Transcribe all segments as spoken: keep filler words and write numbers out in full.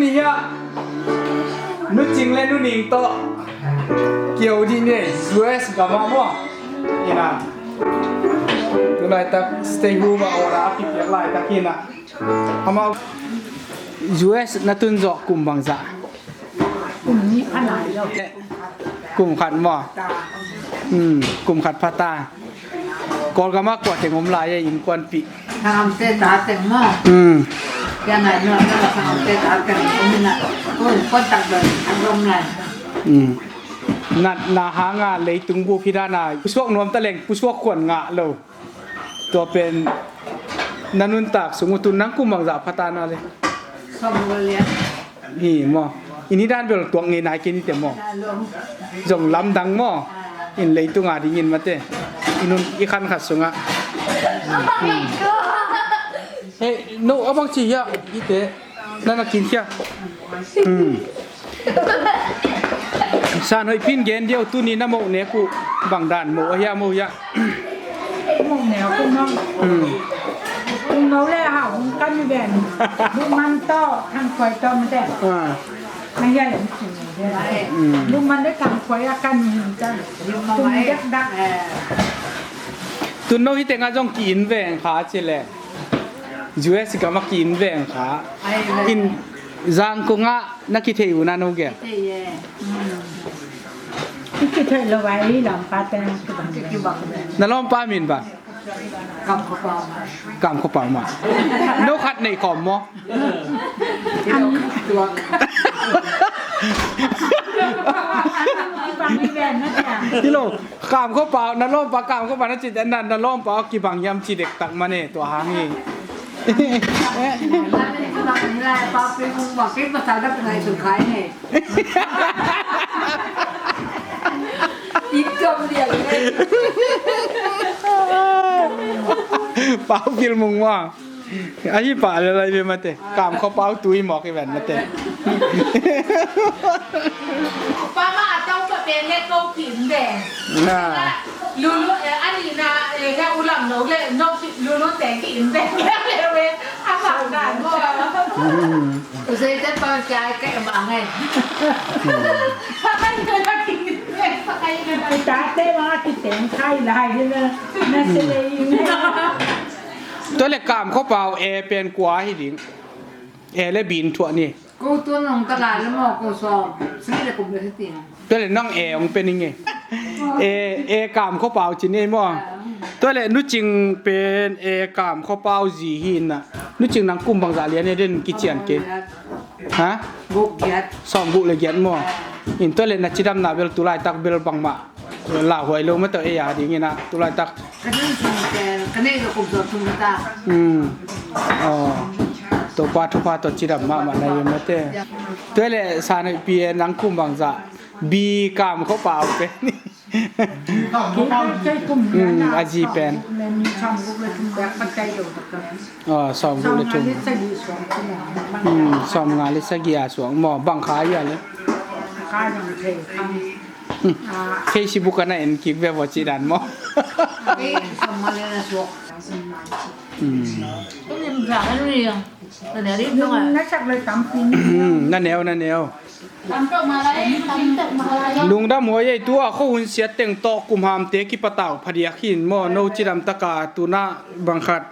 Ni hiah Nu Cing le Nu Ning tawh kio dih ni, U S gam ah maw. Ina, tu laitak stay home ah order a kipiak laitak ina. Amau U S na tun zawh kum bangzah? Kum nih pha nai lo. Kum khat maw? Hmm, kum khat pha ta. Kawlgam ah kua teng om lai e, innkuanpih? Sangamte ta teng maw? Hmm. Tua nai nuam na, Sangamte ta teng om ina. Ko innkuan tak bel a om lai. Hmm. Natna hanga leitung bup hi dana pusuak nuam ta leng pusuak khuan ngah lo. Tua pen na nuntak sung uh tun nang kum bangzah pha ta na le? Sawm le lian. Hi maw? Inn hi dan bel tuak ngei nai kei ni te maw? Zong lamdang maw? In leitung a dingin mate. I nun i khan khat sungah. Hei, no, a bang ci hiah i te. Na na kin hiah. Hmm. San hoih pin gen diau, tuni na moh nek uh bang dan moh a hiah, moh hiah? Moh nek uh maw? Hmm. Kum no le ha hong kan ven. Buman tawh, Thangkhuai tawh mate. Ah. Na hiah le. Hmm. Buman le Thangkhuai a kan hin kan. Tum dak dak. Tun no hi tengah zong ki-in veng kha ci le. U S gam ah ki-in veng kha. In Zangkong ah na kithei uh na no gel? Kithei e. Hmm. I kithei lo vai, i lawmpa teng kibang. Na lawmpa min bang? Kam Khua Pau. Kam Khua Pau mah. No khat nei khawm maw? Kibang i ven na tia. Hi lo. Kam Khua Pau, na lawmpa Kam Khua Pau na ci den na, na lawmpa kibang hiam ci dektak mane, tua hang hi. Lai pa pe mung ma ke pasal da pengai tu khai ne. Itom dia ne. Pau Pil Mung wa. Ahi pah le lai ve mate. Kam Khua Pau tui mawk i ven mate. Pa ma a tau pa pen le ko ki-in ve. Na. Lulu, eh, ani na, eh, he ulam no le, no ki, Lulu te ki-in ve. Le ve. A ma na mo. Mm. U sei te pa kia ke ma ngai. Pa kai na ki-in ve, pa kai na. Tate ma ki teng khai lai le. Na se le in. Tua le Kam Khua Pau e pen kua hi ding? E le bin thuah ni. Ko tuan long ta lai le maw, ko sawm. Sing le kum le si ting. Tua le nang e ong pen ing e. E, e Kam Khua Pau ci ni maw. Tua le Nu Cing pen e Kam Khua Pau zi hi na. Nu Cing nang kum bangzah lian e den kician ke? Ha? Guk giat. Sawm guk le giat maw. In tua le na cidamna bel tu laitak bel bangmah lauhuai lo mah tawh ei a dingin ah tu laitak. Ka dun sung pen, ka neih lo kum sawm thum ka ta. Hmm. Aw. Topa thupha tawh cidam mahmah na hi mate. Tua le San Hoih Pi e nang kum bangzah? Bi Kam Khua Pau pen. Hmm, a zi pen. Aw, sawm guk le thum. Hmm, sawm nga le sagih a suak maw, bang kha hia le? Facebook ah na en kik ve vaw cih dan maw? Hmm. Na neu, na neu. Lungdam huai ei, tua khuahun siat teng tawh kum hamte kipatau phadiak hin maw, no cidam taka tuna bang khat.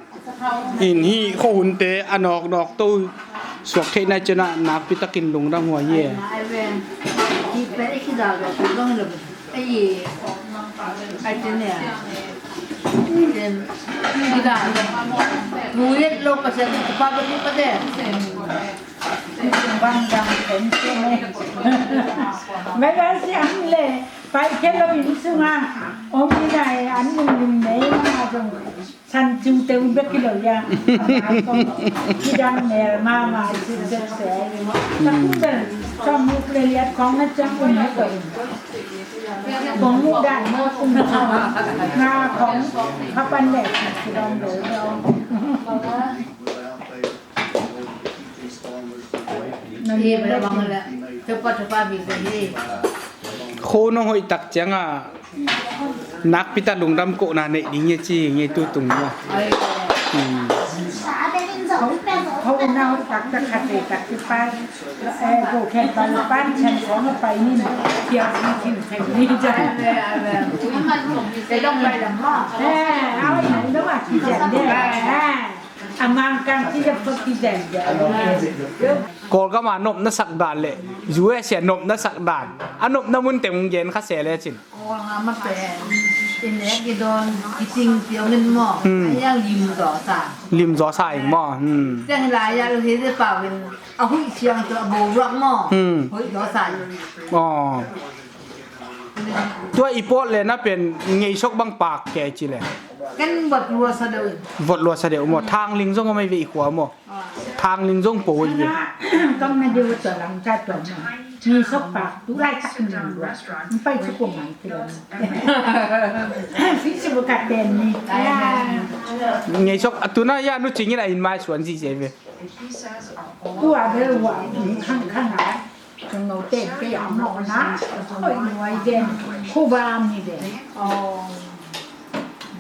In hih khuahunte a nawknawk to suak theih nai cianah nakpi takin lungdam huai hi e. Bang bang pen pen. Mega siang le, pai khelo inn sunga om hi nai, an lungdam nei ma zong. San Cung te un bek hi lo hia. Kidang nel mahmah, sik sek se. Ka kum bel sawm guk le liat khawng na ciang un he ko in. Kong mu dan ma kum nga khawng kha pan le sik si dong lo dong. Kho nong hoih tak cianga nakpi tak lungdam kohna neih ding hi ci ngei tu tung maw? Hmm. Kho Nau tak tak khat ve tak ki pai. Eh, go khen pai pan chan khong a pai nin. Piang ni chin khen ni ja. Te dong pai lam ma. Eh, au nau dong a ki jan de. Eh, amang kang ki ja phot ki jan de. Kawlgam a nopna sak dan le U S A nopna sak dan, a nopna mun teng gen kha se le cin. Kawlgam a pen i nek i dawn i ting piang in maw. Hmm. A yang lim zaw sa. Lim zaw sa ing maw. Hmm. Tiang hi lai a lu hi de pau in a huih ciang tu a bo ruak maw. Hmm. Huih zaw sa ing. Aw. Tua i pawt le na pen ngeisok bang pak ke ci le. Ken vot lua sa deuh. Vot lua sa deuh maw. Thang ling zong a mai ve i khua maw. Thang ling zong po i ve. Kong na deuh tua lang ca tua maw. Ngeisok pak tu lai tak ning lua. Pai cu kong ngai ki lam. Fik si bu ka ten ni. Ngeisok a tu na ya nu cingin a in mai suan si se ve. Tua bel wa ni khang khang a. Kong no ten ke ya mo na. Khoi nuai den. Khu ba mi den.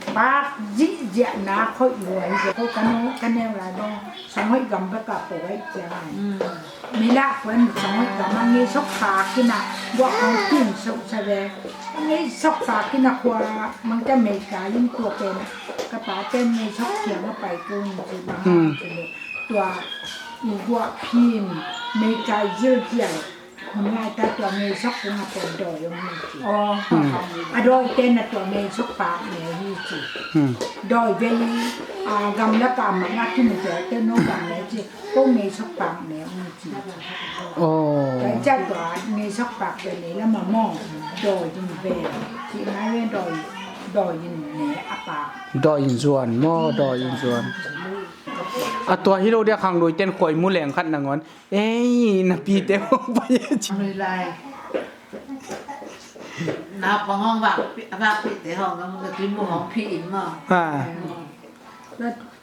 Pak zihziah na khoi nuai den. Ko ka no ka neu la dong. Song hoi gam ba ka po wai ciang ai. Mi la kuan song hoi gam a ngeisok pak ina. Wa ang tin sok sa ve. Ngeisok pak ina khua mang ta mei ka yin tua pen. Ka pa ten ngeisok kiang a pai ko ni ci bang a ci le. Tua i guah phin mei kai zil zial. Hun lai ta tua ngeisok kung a pen dawi ong hi ci. Aw. A dawi ten na tua ngeisok pak ne hi ci. Dawi vei a gam la ka mang a kin tua ten no gam ne ci. Ko ngeisok pak ne ong hi ci. Aw. Kai ca tua ngeisok pak pen ne la ma mo. Dawi in ve. Ci ngai ve dawi, dawi in ne a pak. Dawi in zuan mo, dawi in zuan. A tua hi lo dia khang lui ten khuai mu leng khat nangon. Ei, na pi te hong pai e ci. Lui lai. Na pang hong vak pi, vak pi te hong, na pi mu hong pi in ma. Ha.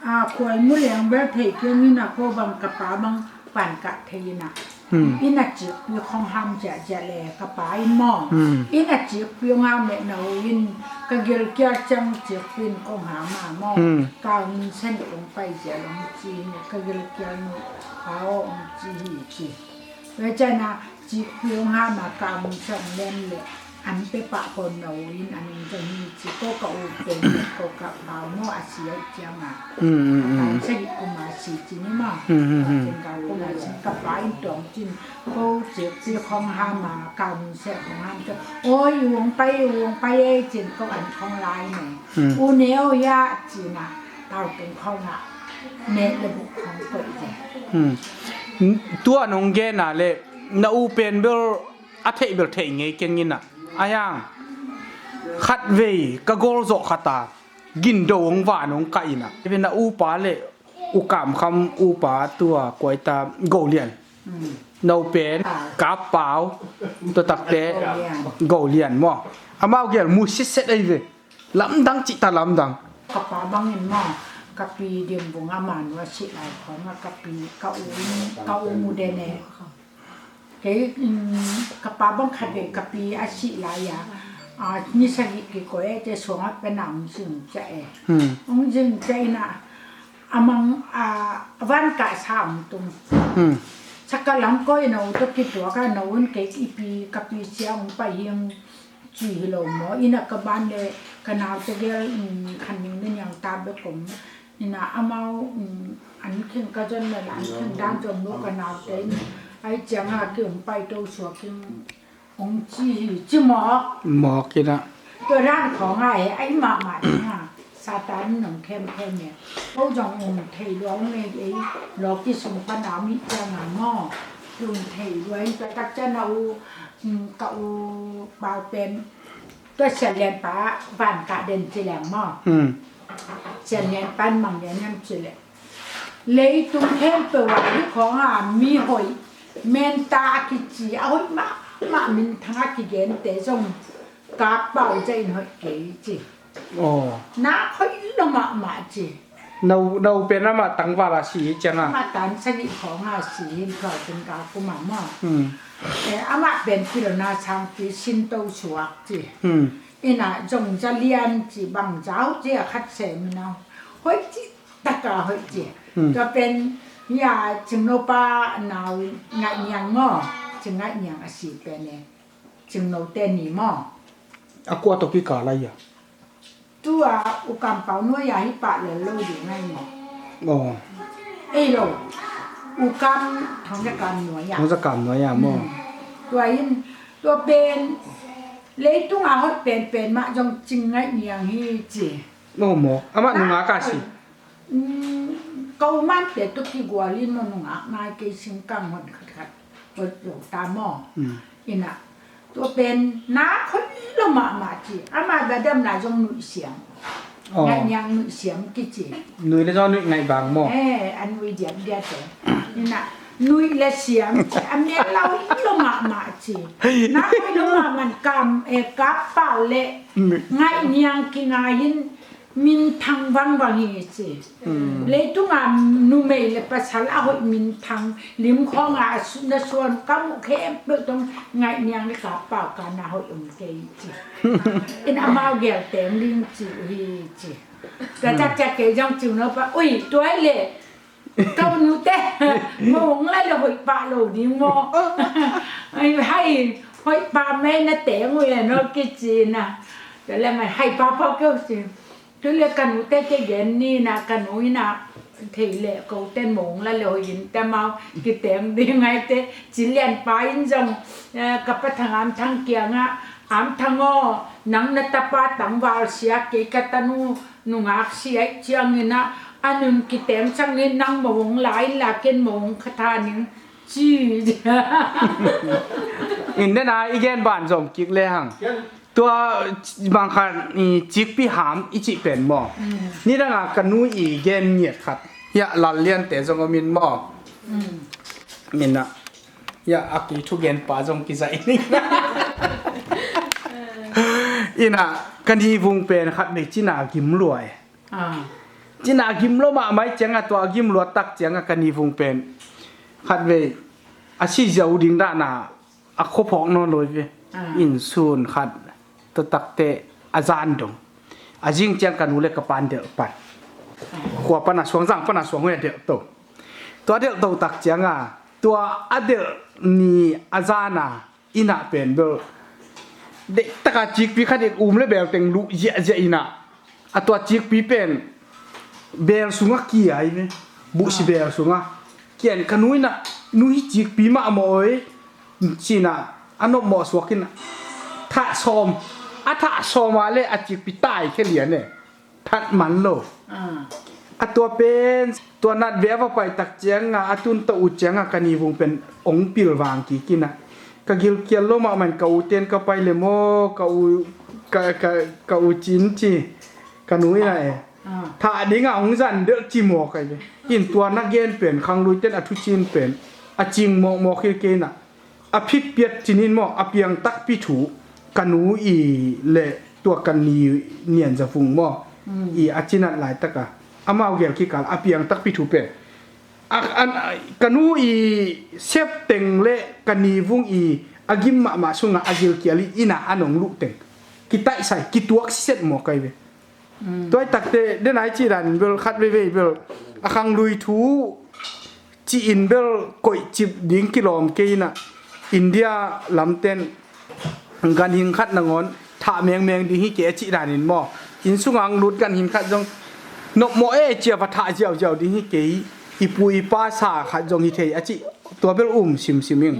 A khuai mu leng bel thei kiang in a ko bang ka pa bang pan ka thei in a. Ina cikpi khong ham ziahziah le ka pa in maw. Ina cikpi hong ham le na u in ka gilkial ciang cikpi in kong ham a maw. Ka min sen kong pai ziah long ci in ka gilkial nu a aw ong ci hi ci. Wecana cikpi hong ham a ka min sen lem le. An pe pah ko no in an in ka hi ci ko ka u pen ko ka pau mo a si ai ciang a. Ka pa in sagi kuma si ci ni ma. Ka pen ka kuma si ka pa in tong cin ko cikpi khong ham a ka min se khong ham ci. Oi u ong pai u ong pai ei cin ko an khong lai ne. U neo ya cin a tau pen khong a. Ne le bu khong ko i. Tua nong gen a le na u pen bel a theih bel theih ngei keng in a. A yang khat vei ka gol zawh khat a gindo hong van hong kah in a. Ivin a upa le u Kam Kham upa tua kuaita Go Lian. No pen Kap Pau tua takte Go Lian maw. Amau gel mu sitset ei ve. Lamdang cih ta lamdang. Ka pa bangin maw ka pi dim bung a manu a sih lai khawng a ka pi ka u ka u mu den e. Kei, um, ka pa bang khat vei ka pi a sih lai-a, a, ni sagih kikoih e, te suangah pen a hong zing ciah e. Hong zing ciah in a, a mang, a, van kah sa hong tung. Saka lam koi no tawh kituak a, no un kei i pi, ka pi sia hong pai hi hong ci hi lo maw. Inn ah ka ban le ka naute gel, um, khan ning na niang ta bek om. Ina amau, um, an khen ka zon le an khen dan zong lo ka naute in. Ai ciang a ki hong pai to suak in hong ci hi ci mawk. Mawk ina. Tua dan khawng a he ai mahmah ding a. Satan in hong khemkhem e. Ko zong hong thei lua hong ei ei lawki sung pan a mi ciang a maw. Hong thei lua in tua tak ciang a u, um, ka u pau pen. Tua Sian Lian pa van kah den ci leng maw. Sian Lian pan mang lian hiam ci leng. Leitung khempeuh ah hih khawng a mi hoih, menta a kici, a hoih mahmah minthang a kigente zong Kap Pau zah in hoih kei ci. Na hoih lo mahmah ci. No, no pen amah tangval a si hi ciang a. Amah tan sagih khawng a si hi, tua pen ka kum a maw. Eh, amah pen pilna sangpi sinto suak ci. Ina zong za lian ci bang zau ci a khat sem ina. Hoih ci taka hoih ci. Tua pen Hia Cingno pa nau Ngaih Niang maw? Cing Ngaih Niang a si pen e. Cingno te ni maw? A kua tawh kikal a hia? Tua U Kam Pau nuai a hi pah lel lo ding ngai maw? Aw. Ei lo. U Kam Thong Za Kam nuai a. Thong Za Kam nuai a maw? Hmm. Tua in, tua pen leitung a hoih penpen mah zong Cing Ngaih Niang hi ci. Aw maw. Amah nungak a si. Ka umante tu kigual in maw, nungak nai kei singkang hon khatkhat hon lo ta maw? Ina tua pen nak hon lo mahmah ci. Ama dadam lai zong nuih siam. Ngaih Niang nuih siam kici. Nuih le zong nuih ngaih bang maw? Eh, a nuih diam dia te. Ina nuih le siam ci, a mel lau lo mahmah ci. Nak hon lo mahmah kam, eh, kap pah le Ngaih Niang kingai in minthang vangvang hi ci. Leitunga numei le pasal a hoih minthang limkhawnga a su-, na suan ka muh khempeuh tong Ngaih Niang le Kap Pau ka na hoih om kei ci. In amau gel teng ding ci uh hi ci. Ka cakciak kei zong Cingno pa ui tuai le Ka u nute mawng lai le hoih pah lo ding maw? Ai, hai hoih pah mai na teng uh e no kici na. Tua le mai hai pah pah keu ci. Tua le ka nute ke gen ni na ka nu ina thei le ko ten mawng lai le hoih in ta mau kiteng ding ngai te ci lian pa in zong, eh, ka pa Thang Am Thang kiangah Am Thang aw nang na tapa tangval sia kei ka tanu nungak si aih ciangin ah, a nun kiteng ciangin nang mawng la in la ken mawng kha tha ning ci. In den a i gen ban zom kik le hang. Tua bang khat i cikpi ham i cih pen maw? Ni dang a ka nu i gen ngiat khat. Hiah lal liante zong om in maw? Min ah. Ia, a ki thugen pa zong kizaih ning. Ina, ka ni vung pen khat vei cina gim lua e. Cina gim lua mahmah cianga tua gim lua tak cianga ka ni vung pen khat vei a si ziau ding dana a khuaphawk nawn lo ve. In sun khat tua takte a zan dong. A zing ciang ka nu le ka pan delh pan. Khua pana suang zang pana suang hoi a delh to. Tua delh to tak cianga tua a delh ni a zana ina pen bel deihtaka cikpi khat in um le bel teng luh ziahziah ina a tua cikpi pen bel sunga kiai ve buhsi bel sunga kian ka nu ina nu hi cikpi mahmah oi cina a nopmawh suak ina thah sawm a thah sawma le a cikpi tai khe lian e. That man lo. A tua pen tua nat ve a va pai tak cianga a tun tawh ut cianga ka ni vung pen ong pil vang kikina ka gilkial lo mahmah in ka u ten ka pai le maw ka u ka, ka, ka u cin ci ka nu ina e. Thah dinga ong zan delh ci maw kai ve in tua na gen pen khang lui ten a thu cin pen a cing mawkmawk hi keina. A phit piat cinin maw a piang takpi thu ka nu i le tua ka ni nian zavung maw i a cinat laitaka amau gel kikal a piang takpi thu pen a, a, ka nu i sep teng le ka ni vung i a gim mahmah sunga a gilkial i ina a nong luh teng kitaihsai kituak siset maw kai ve. Tuai takte denai cih danin bel khat veivei bel a khang lui thu cih in bel koih cip ding kilawm kei ina India lamten ganhing khat nangawn thah mengmeng ding hi kei a cih danin maw inn sunga ang lut ganhing khat zong nopmawh e cia va thah ziauziau ding hi kei i pu i pa sa khat zong hi thei a cih tua bel um simsim ing.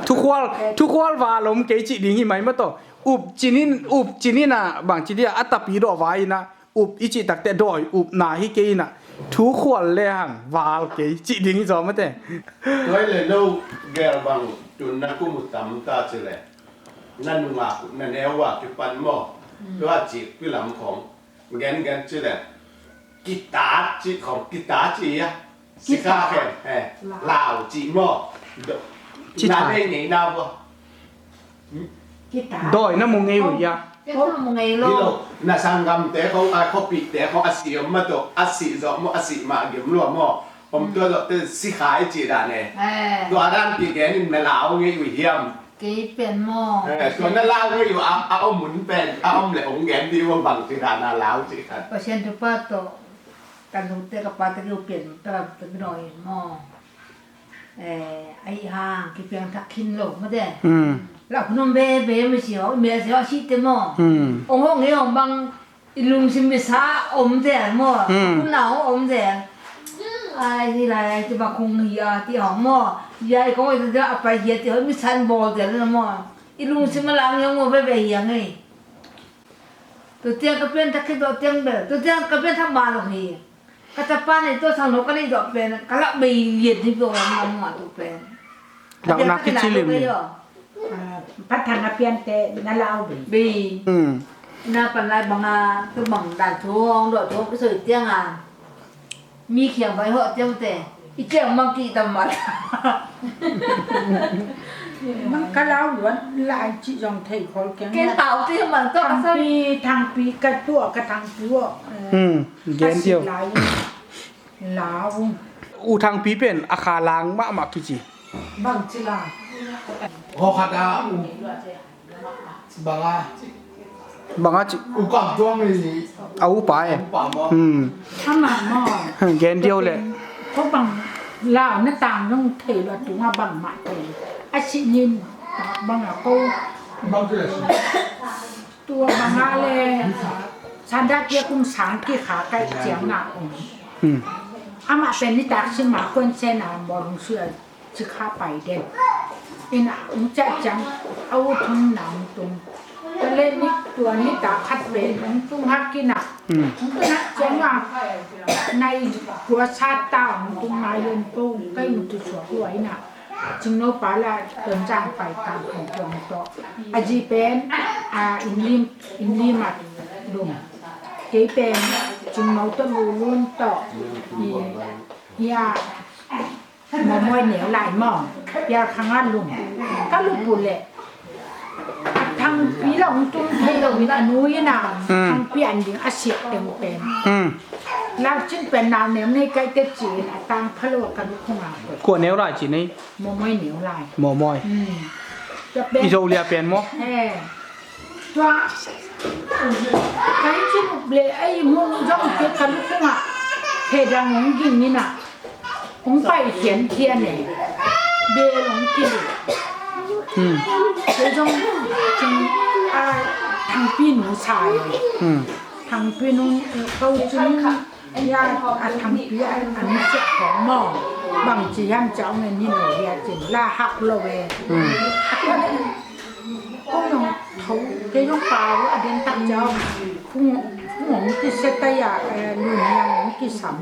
Thukhual thukhual va lom kei cih ding hi mai mataw. Up cinin up cinin a bangci dia a tapi dawh vai ina up i cih takte dawi upna hi kei ina thu khual le hang val kei cih ding hi zaw mate. Tuai le no gel bang tun na kum uh tam ta ci le na nungak uh na neu a kipan maw tua cik pilam khong gen gen ci le kitat cih khong kitat cih ia. Sikha khen eh lau cih maw. Ci na thai. Nei nei na bua. Dawi na mu ngei uh ia. Hi lo na sanggamte khong a khuapihte khong a si om mah tawh a si zawh maw a si mah gim lua maw. Om tua zawhte sikha i cih dan e. Tua dan kigen in na lau ngei uh hiam. Kei pen maw. Tua na lau ngei uh a om hun pen a om le hong gen dih uh bang cih dan a lau cih khat. Pasian thupha tawh. Ka nute ka pate kiu pian, ka la te mino in maw. Eh, ahi hang kipiang thak khin lo mate. Hmm. La khun om veve mi si ho, mi si ho si te maw. Hmm. Ong ho nge ong bang i lungsim mi sa om te maw. Hmm. Khun na ho om te. Ai, hi lai, ai, ti ba khung hi a, ti hong maw. Ya, i kong i te a pai hi a, ti ho mi san bol te na maw. I lungsim a lang yong maw veve hi a nge. Tutiang ka pian thak khit dawh tiang bel. Tutiang ka pian thak ma lo hi. Ka tapa nei tua sang lo ka nei dawh pen. Ka lak bei lian hi dawh lam lam ma tu pen. Lak nak ki chilim ni. Ah, patang a pian te na lau bei. Bei. Hmm. Na pan lai bang a tu bang dan thu hong dawh thu hong kisoi tiang a. Mi khiang bai hawh tiang te. I ciang mang ki tam mat. Mang ka lau luan lai ci zong thei khol kiang. Ken lau ti mang to ka sa. Thangpi, thangpi ka tua ka thangpi wo. Hmm, gen tiu. Lau. U thangpi pen a kha lang mahmah kici. Bang ci la. Ho khat a u. Banga. Banga ci. U kam tuang ni. A u pa e. U pa mo. Hmm. Ama mo. Gen diau le. Ko bang la na tang nong thei lo tunga bang ma thei. A si nin banga ko. Bang tu le. Tua banga le. Sanda kia kum sang ki kha kai ciang na ong. Hmm. Ama pen ni tak sin ma kon se na mo lung sui. Cikha pai den. Ina ung ciah ciang a u thum na ung tung. Ka le ni tua ni ta khat pen ung tung hak ina. Mm. Ung tung hak ciang a nai kua sa ta ung tung nai len po kai ung tu suak lua ina. Cingno pa la ton cang pai ta ung tuang to. A ji pen a in lim in lim a lum. Kei pen cingno to lu lun to. Ia. Mawmawi neu lai maw? Pial khang a lum. Ka lup uh leh a thangpi la hong tung thei lo in a nu in a thangpi an ding a siat teng pen. Lau cin pen nau nem nei kai te ci in a tang pha lo a ka lup khong a koih. Kua neu lai ci nei? Mawmawi neu lai. Mawmawi. I zo lia pen maw? Eh. Tua ka hi cin up le ei mu zong ke ka lup khong a khe dang hong ging in a. Hong pai khian khian e. Bel hong kil. Hmm. Kei zong cing a thangpi nu sa e. Hmm. Thangpi nu ko cing ya a thangpi a an siak khong maw. Bang ci hiam ca hong en hi lo hia cin la hak lo e. Hmm. Kong nong tho kei zong pau a den tak ca hong hong kisia ta ya lun hiam hong kisam.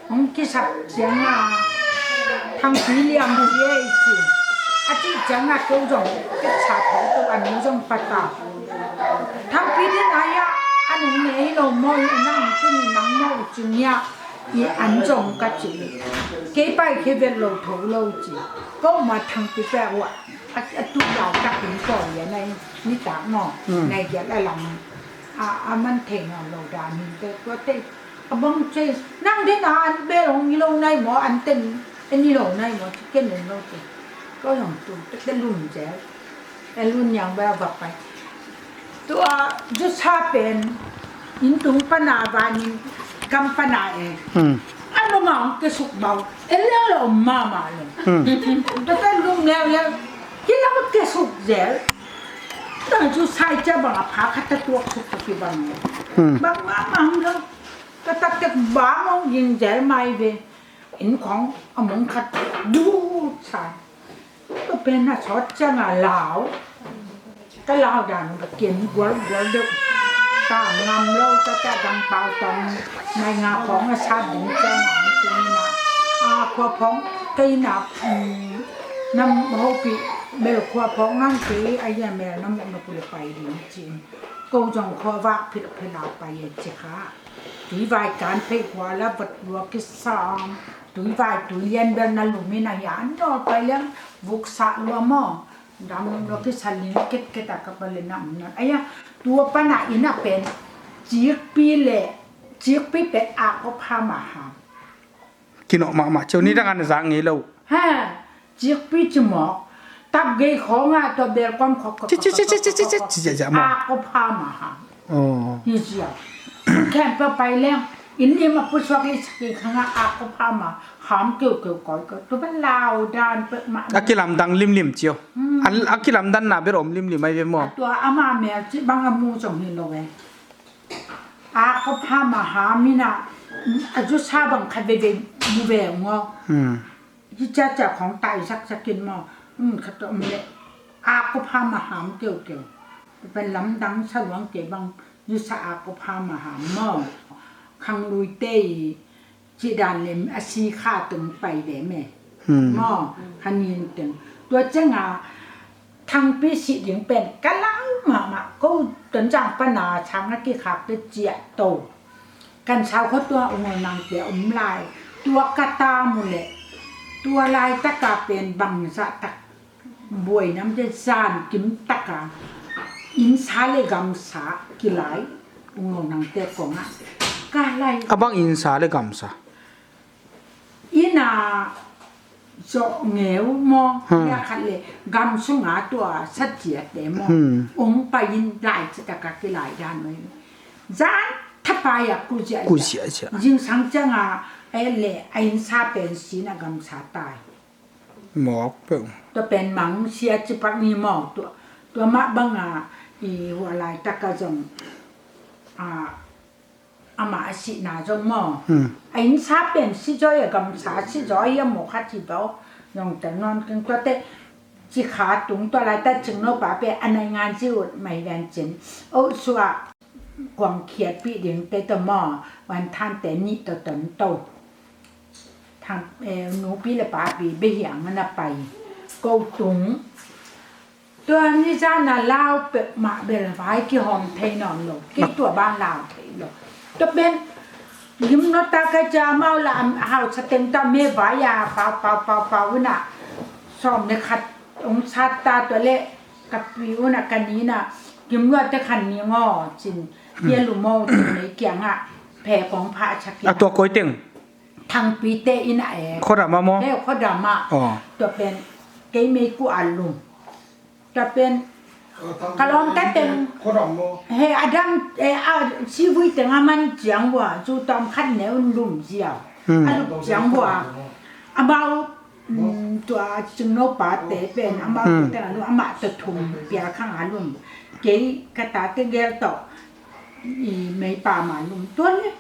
Hong kisap ciang a thangpi liam hi ei ci. A cih ciang a keu zong kisa tho to a nu zong pata. Thangpi din a ia a nung ne hi lo maw i nang tuni nang maw cing ia i an zong ka ci. Kei pai khe vet lo tho lo ci. Ko ma thangpi pek ua a tu dau tak in ko ia nai ni tak maw nai giat a lam. A man thei nawn lo dan hi te tua te. A bang ce nang den a an bel hong i lo nai maw an ten en i lo nai maw ci ken en lo te. Ko hong tu te te lum zel. E lun yang ba va pai. Tua zu sa pen in tung pana vanin kam pana e. An lo ma hong ke suk bau. En leng lo ma ma lo. Te te lum leu leu. Ki lo ke suk zel. Tang cu sai cia bang a pha khat a tuak suk ka kibang. Bang mah mang lo. Ka taktek bang hong ging zel mai ve. Inn khong a mong khat du sai. Ka pen a sawt ciang a lau. Ka lau dan ka kian gual gual deuh. Ta ngam lo ka ta dang pau tong. Nai nga khong a sat ding ciang a hong tung ina. A khua phong ka ina. Nam hopi mel khua phawk ngang kei a ia mel na muk na pule pai ding cin. Ko zong khua vak philh philh a pai e ci kha. Tui vai kan phei khua la vat lua kisam. Tui vai tui lian bel na lum in a hia an nawl pai liang vuk sah lua maw. Dam lua kisam ling ket ket a ka pale na um nan. Aia tua pana in a pen cikpi le cikpi pen a ko pha ma ham. Kinawh mahmah ceu ni dang an zak ngei lo. Ha, cikpi ci mawk. Tap gei khawng ah tua bel kuam khawk khawk. Ci ci ci ci ci ci ci ci ci mawk. A ko pha ma ha. Oh. Hi zia. Khem pa pai leng. Inn lim a pusuak i sak i khang a, a kop ham a ham keukeu kawikawi. Tua pen lau dan peuhmah. A kilamdang limlim cio. Hmm. A, a kilamdanna bel om limlim ai ve maw? A tua ama mel cih bang a mu zong hi lo e. A kop ham a ham in a, a zusa bang khat veve mu ve ung aw. Hmm. Hi ciacia khawng tai zakzak in maw. Hmm, khat om leh a kop ham a ham keukeu. Pen lamdang sa luang kei bang zusa a kop ham a ham maw. Khangluite i cih dan lem a si kha tung pai ve me. Hmm. Maw, kha nin teng. Tua ciang a Thangpi sih ding pen ka lau mahmah ko, Tonzang pan a sang a kikhak te ciah to. Kan sau kho tua Ungol Nangte om lai. Tua ka tam uh leh, tua laitak a pen bangzah tak buai nam te zan kim tak a innsa le gamsa kilai Ungol Nangte kong ah. Ka lai. A bang innsa le gamsa? Inn a zawh ngeu maw, hmm, ya khat le gam sung a tua sa ciate maw. Hmm. Ong pai in lai citak a kilai dan maw. Zan thapai a ku ziahziah. Ku ziahziah. Zingsang ciang a, eh, le a innsa pen sin a gamsa tai. Mawk peuh. Tua pen mangsia cipak ni maw, tua, tua mah bang a, i hua laitak a zong, a, amah a sihna zong maw. Hmm. A innsa pen si zaw a, gamsa si zaw a maw khat hi baw. Zong tel nawn keng tuate, ci kha tung tua laitak Cingnopa pen a nai ngan zi ut mai ven cin. O sua. Kuang khiatpih ding te tawh maw, vanthante nih tawh ton to. Thang, eh, nupi le papi behiang a na pai. Ko tung. Tua ni zan a lau peuhmah bel vai kihawm thei nawn lo. Kei tua ban lau thei lo. Tua pen gim nota ka ja mau la hau sa teng ta me vai a pau, pau, pau, pau na. Sawm ne khat ong sat ta tua le ka pi un a ka ni na, kim lua te khan ni ngaw cin, hmm, hia lu maw cin, mei kiang ah phe kong pha a chak in. A tua koi teng? Thangpi te in a e. Khuadam ah maw? He, Khuadam ah. Oh. Tua pen kei mei ku a lum. Tua pen ka lawm te teng. Khuadam maw? He, a dang, eh, a sivui teng a man ciang vua, zu tawm khat ne un lum ziau. Hmm. A lum ciang vua. Amau Mm, tua Cingnopa te pen amah, mm, te a lum, amah tua thum pial khang a lum. Kei ka tate gel tawh i meipa ma lum tua le.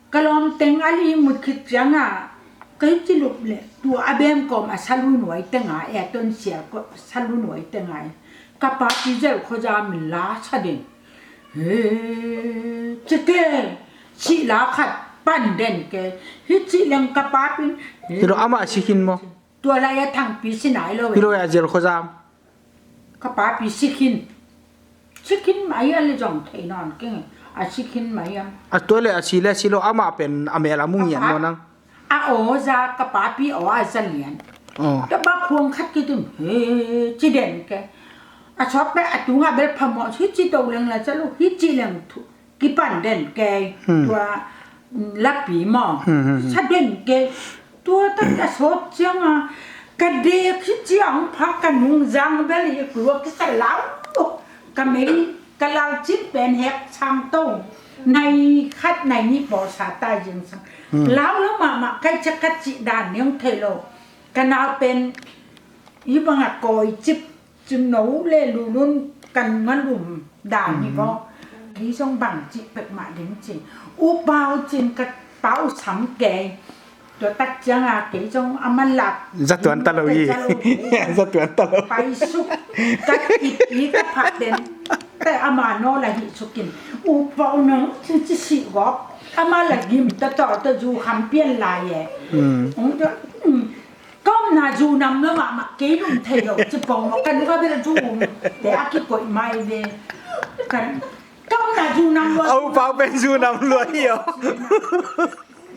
Ka lawm teng a li mut khit ciang a, ka hi ci lup le, tua a bem kawm a salu nuai teng a, e ton sial ko salu nuai teng a, ka papi Zel Khua Za min la sa den. He, ci te, sih la khat pan den ke. Hi ci leng ka papi. Hi lo amah si khin maw? Tua lai a Thangpi si nai lo e. Hi lo a Zel Khua Za. Ka papi si khin. Si khin mai a le zong thei nawn keng. A si khin mai a. A tua le a si le si lo amah pen a mel a mu ngian maw nang? A aw za ka papi aw a za lian. Oh. Tua bak huang khat kitim, he, ci den ke. A sawt pek a tunga bel phamawh, hi ci to leng la ca lo, hi ci leng thu, kipan den ke. Hmm. Tua, mm, lapi maw. Hmm, hmm, hmm. Sa den ke. Tua tak a sawt ciang a, ka dek hi ci ang pha ka nung zang bel hi kua kisa lau. Ka mei, ka lau cin pen hek sang to. Nai khat nai ni pawl sa ta zingsang. Hmm. Lau lo mahmah kai cak ka cih dan niang thei lo. Ka nau pen i bang a kawi cip cin no le lulun kan ngalum dan hi ko. Hmm. Kei zong bang cih pek mah ding cih. U pau cin ka pau sam kei. Tua tak ciang a kei zong a man lak. Za tuan ta lo hi. Za tuan ta lo. Pai suk. Ka ip i ka pha den. Te ama no la hi sukin. U pau nang ci ci si gop. Ama la gim ta to ta zu kham pian lai e. Hmm. Ong ta, hmm. Ka omna zu nam lo mahmah kei lum thei lo. Ci pong lo kan ka bel zu. Te a ki koi mai ve. Kan. Ka omna zu nam lo. Au pau pen zu nam lo hi o.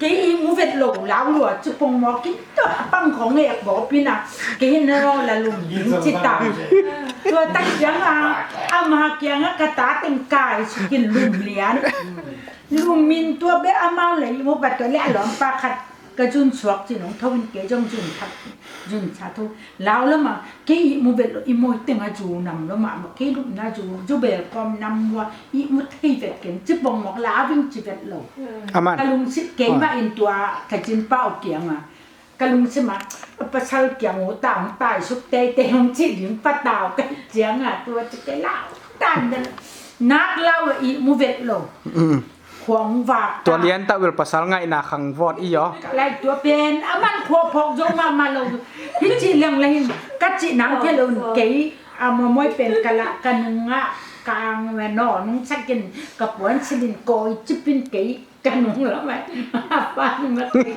Kei i mu vet lo lau lua ci pong mawk in tua a pang khong ngek bawk pina. Kei na raw la lum ding ci ta. Tua tak ciang a, ama kiang a ka ta teng kai sukin lum lian. Lum min tua be amau le i mu pat tua le a lawmpa khat. Ka zun suak cin hong tho in kei zong zun that, zun that tho. Lau lama kei ihmu vet lo, i mawi teng a zu nam lo mahmah, kei lupna zu, zu bel kawm nam lua, ihmu thei vet keng, ci pongmawk lau ving ci vet lo. Aman. Ka lungsim keimah in tua ka zin pau kianga, ka lungsim ah, a pasal kiang uh ta hong taisuk teitei hong cih ding patau ka hih cianga, tua ci kei lau dan dan. Nak lau lo ihmu vet lo. Khuang vak ta. Tua lian ta vel pasal ngaihna khang vawt i aw. Ka lai tua pen a man khua phawk zo mahmah lo. Hi ci leng le hin ka ci nang thei lo kei. A mawmawi pen ka lah ka nungah ka ang ve naw nung sakin ka puan silin kawi cipin kei ka nung lo mai. A pa nung a kei.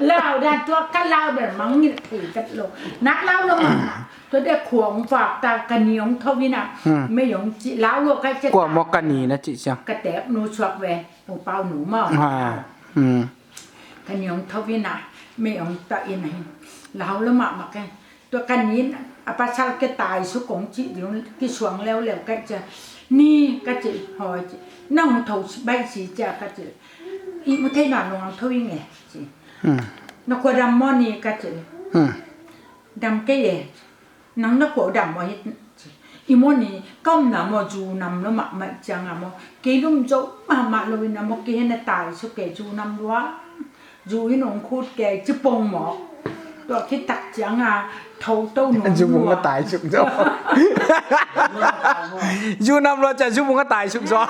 Lau dan tua ka lau bel mangngilh thei vet lo. Nak lau lo mahmah. Tua dek khua hong vak ta ka ni hong tho ina. Mei hong ci lau lo kai ciat. Kua maw ka ni na ci ciang. Ka teek nu suak ve. Pu Pau nu maw. Ka ni hong tho ina. Mei hong ta ina hin. Lau lo mahmah ke. Tua ka ni a pasal ke taisuk hong ci ding kisuang leuleu kai ciat. Ni ka ci hoi ci. Na hong tho baih si ciat ka ci. Ihmu thei na nong hong tho ing e ci. Na khua dam maw ni ka ci. Dam kei e. Nang na khua dam maw hi. I maw ni ka omna maw zu nam lo mahmah cianga maw. Kei lum zo mahmah lo ina maw kei hena taisuk kei zu nam lua. Zu in hong khut kei ci pongmawk. Tua khit tak cianga tho to nong lua. Zu bung a taisuk zo. Zu nam lua ciang zu bung a taisuk zo.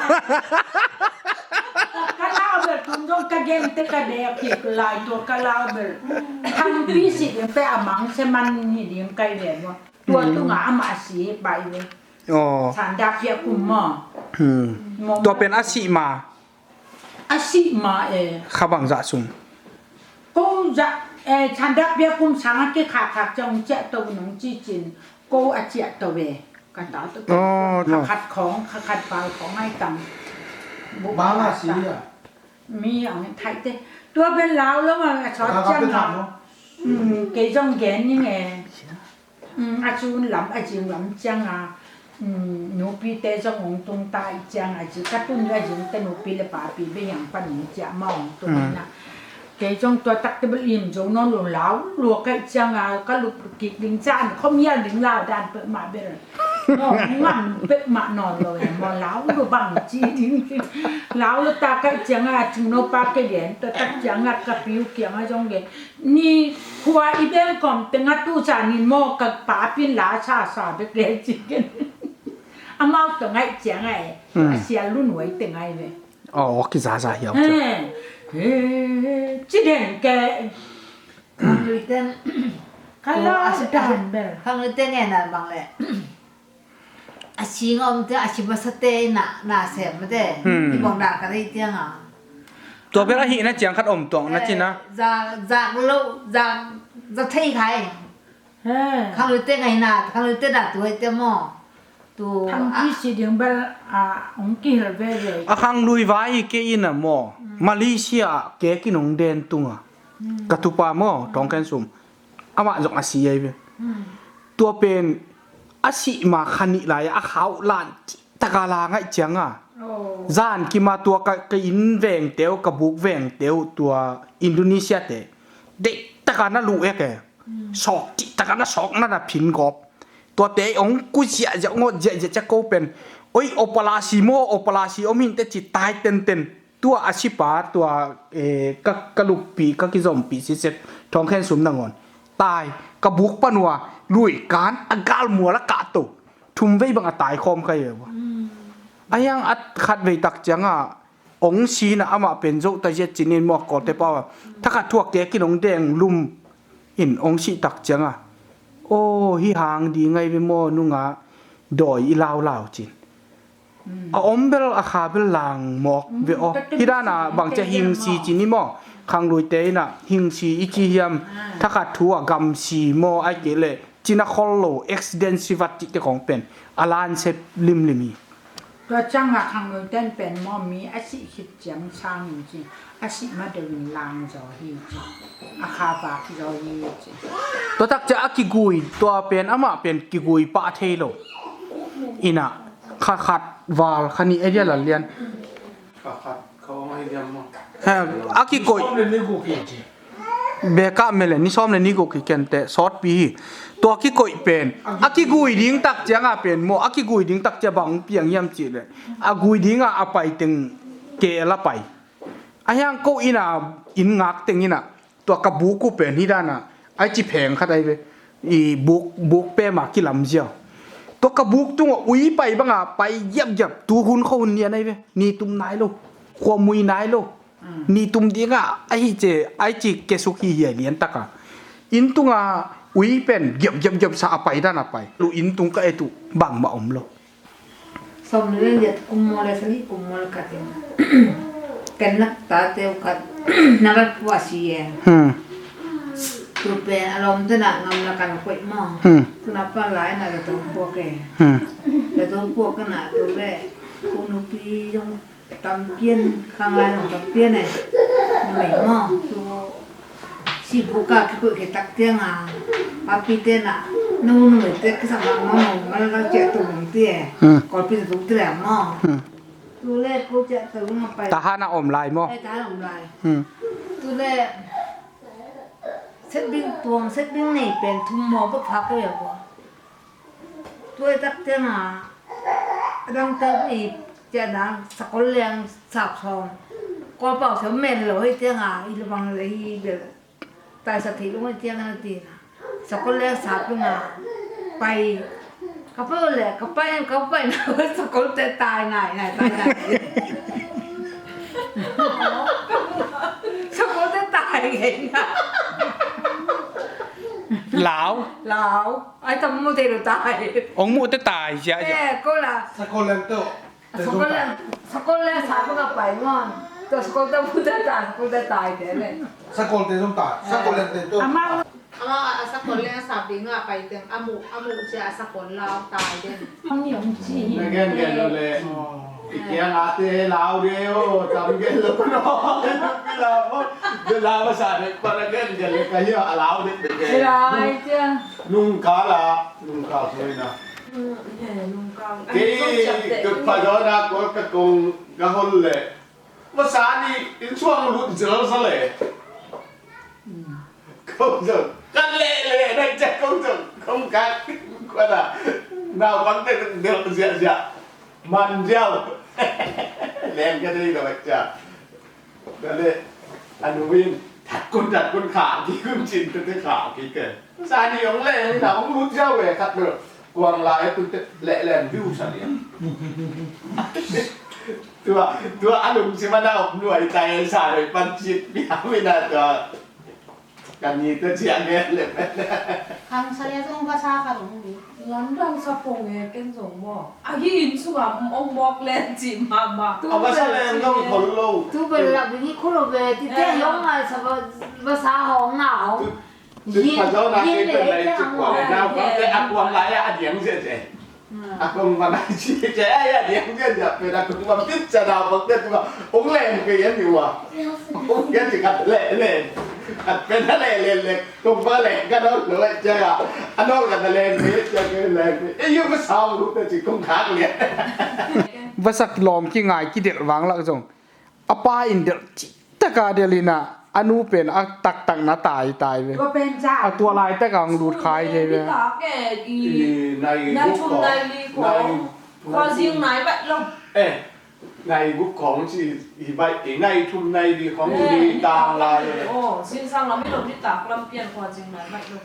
Ka lau bel tun zong ka gen te ka dek kik lai tua ka lau bel. Thangpi si ding pe a mang se man hi ding kai ve maw. Tua tunga amah a si pai ve. Aw. Sanda pia kum maw. Tua pen a si ma. A si ma e. Kha bang zah sung. Ko zah e sanda pia kum sanga kikhakhak ciang ciah to nong ci cin. Ko a ciah to ve. Ka ta to. Aw, kha khat khawng kha khat pal khawng ai tang. Bang a si a. Mi ang thai te. Tua pen lau lo ma a sawt ciang a. Kei zong gen ni nge. A cun lam a zing lam cianga nupi te zong hong tung ta i cianga zi ka tun a zing te nupi le papi be hiang pan hong cia ma hong tung na. Kei zong tua tak te bel im zo nawn lo lau lua kai cianga ka lup kik ding can khom hial ding lau dan pek mah bel. Nawn ngam pek mah nawn lo e maw lau lua bang ci ding. Lau lua ta kai cianga a cing no pa ke gen tua tak cianga ka piu kianga zong gen. Ni khua i beng kawm tengah tu zanin maw ka pa pin la sa sa bek le cikin. Amau tengah ciang ai a sial lun wai tengah ve. Aw kizaza hiau. Ci den ke. Khang lui ten. Ka la dan bel. Khang lui ten nge na bang le. A si ngawm te a si masa te na na sem te. Hi bawng da ka dei tiang a. Tua bel a hihna ciang khat om tuang na cina. Za za lo za za thei khai. Khang lui te ngai na khang lui te na tu hai te maw. Tu thang ki si ding bel a ong ki hel ve ve. A khang lui vai ke ina maw. Malaysia ke ki nong den tunga. Ka tupa maw tong ken sum. Amah zong a si ai ve. Tua pen a sih ma kha nih lai a khau lan taka la ngaih cianga. Zan kima tua ka inn vengteu ka buk vengteu tua Indonesia te deih taka na luh ek e. Sawk cih taka na sawk na na phin gawp. Tuate ong ku ziahziah ong awt ziahziah cia ko pen oi operasi maw operasi om hinte ci tai tenten. Tua a sipa tua ka ka luppi ka kizompi siset thawngkhen sum nangawn tai ka buk panua lui kan a galmual a kahto thumvei bang a taikhawm ka hi ve. A hiang a khatvei tak cianga ong sina amah pen zoh ta ziat cinin maw kawlte pau a thakhat thuak ke kin ong deng lum in ong sih tak cianga aw hi hang di ngai ve maw nunga dawi i laulau cin. A om bel a kha bel lang mawk ve aw. Hi dana bangcia hingsi ci ni maw? Khangluite ina hingsi i ci hiam? Thakhat thu a gamsi maw ai kei le cina khol lo accident sivat cihte khong pen a lanse limlim hi. Tua cianga khangluiten pen maw mi a sih khit ciang sangin ci a sih ma deuhin lang zaw hi ci a kha vak zaw hi ci. Tua takcia a kigui tua pen amah pen kigui pah thei lo. Ina kha khat val kha nih edia lal lian. Kha khat kha ong edia maw? A kikoih. Sawm le li guk hi ci. Beka mele ni sawm le ni guk hi kente sawtpi hi. Tua kikoih pen a kigui ding tak cianga pen maw, a kigui ding tak cia bang piang hiam cih le a gui dinga a pai teng keel a pai. A hiang ko ina inn ngak teng ina tua ka buk uh pen hi dana ai ci pheng khat ai ve. I buk, buk pema kilam ziau. Tua ka buk tungah ui pai banga pai giapgiap tu hun kho hun nian ai ve. Ni tum nai lo, khuamui nai lo. Ni tum dinga ahi ce ai ci kesuk hi hiai lian taka. Inn tunga ui pen giapgiap giap sa a pai dana pai. Lu inn tung ka et uh bangmah om lo. Sawm le liat kum maw le sagih kum maw le khat in ken nak tate uh khat na vat pua si e. Hmm. Tu pen a lawmte na ngam na kan koih maw. Hmm. Tu na pa lai na le tong puak e. Hmm. Le tong puak na tu le ku nupi zong tam pian khang lai zong tam pian e. Numei maw tu Sipuka kikuih kitak tianga papite na nunu te kisam ma ma ma la ciah tung ti e. Hmm. Kolpi tung ti le maw. Hmm. Tu le ko ciah tung ma pai. Tahan a om lai maw. Ai tahan om lai. Hmm. Tu le setbing tuang setbing nei pen thum maw bak phak ko ya ko. Tuai tak tianga adang tak i ciana sakol leng sap sawm. Kawlpau siam men lo hi tianga i lubang le hi bel taisa thei lung hi tianga na tina. Sakol leng sap lunga pai. Ka pai le ka pai ka pai na sakol te tai nai nai tai nai. Sakol te tai ngai na. Lau. Lau. Ai tam mu te lo tai. Ong mu te tai sia sia. Eh, ko la. Sakol leng to. Sakol leng, sakol leng sa ko ka pai ngon. To sakol ta mu te tai, sakol te tai te le. Sakol te zong tai. Sakol leng te to. Ama. Ama a sakol leng sa bi nga pai teng amu amu sia sakol lau tai te. Ang yong ci. Na gen gen lo le. I kiang a te lau de o tam gen lo no. Lau de lau sa de pa na gen gen le ka hi a lau de de. Lau ai tia. Nungkal a, nungkal soi na. Kei ka pa dawn a ko ka kong ka hol le. Masa ni in suang lut zel sa le. Kong zong kan le le na cia kong zong kong ka ko na. Nau bang te del zia zia. Man ziau. Leng ka dei ka bek cia. Ka le a nu in that kun that kun kha ki kun cin te te kha ki ke. Sa ni ong leng ni na ong lut ziau ve khat lo. Kuang lai kun te le leng viu sa ni. Tua tua a lung si ma na ong nuai tai sa roi pan cit bia mi na tua. Kan ni te ciang nge le. Khang sa lia zong va sa kha zong ni. Lamdang sa pong e ken zong maw. A hi inn sungah ong mawk len ci mahmah. A va sa len zong khol lo. Tu bel la bi ni khol lo be ti te yong a sa va sa hong na hong. Tu tu ka zong na ke pen lai ci kuang na kuang te a kuang lai a diang zia zia. A kong ma nai ci ce ai a diang diang diang pe na kong ma pit ca dau bak de tu ma ong leng pe yan ni wa. Ong yan ci kat le le. Kat pe na le le le. Kong ma leng ka dau lo ai ca ga. A nol ka na leng pe ca ke leng pe. E yu ma sau lu te ci kong khak le. Vasak lawm ki ngai ki delh vang lak zong. A pa in delh cih taka delh ina a nu pen a taktak na tai tai ve. Tua pen ca. A tua lai taka ang lut khai thei ve. Nitak e i nai thum nai li khong. Khuazing nai baih lo. Eh, nai guk khong ci i baih i nai thum nai li khong i tang lai ve. Oh, sinsang lam i lo nitak lam pian khuazing nai baih lo.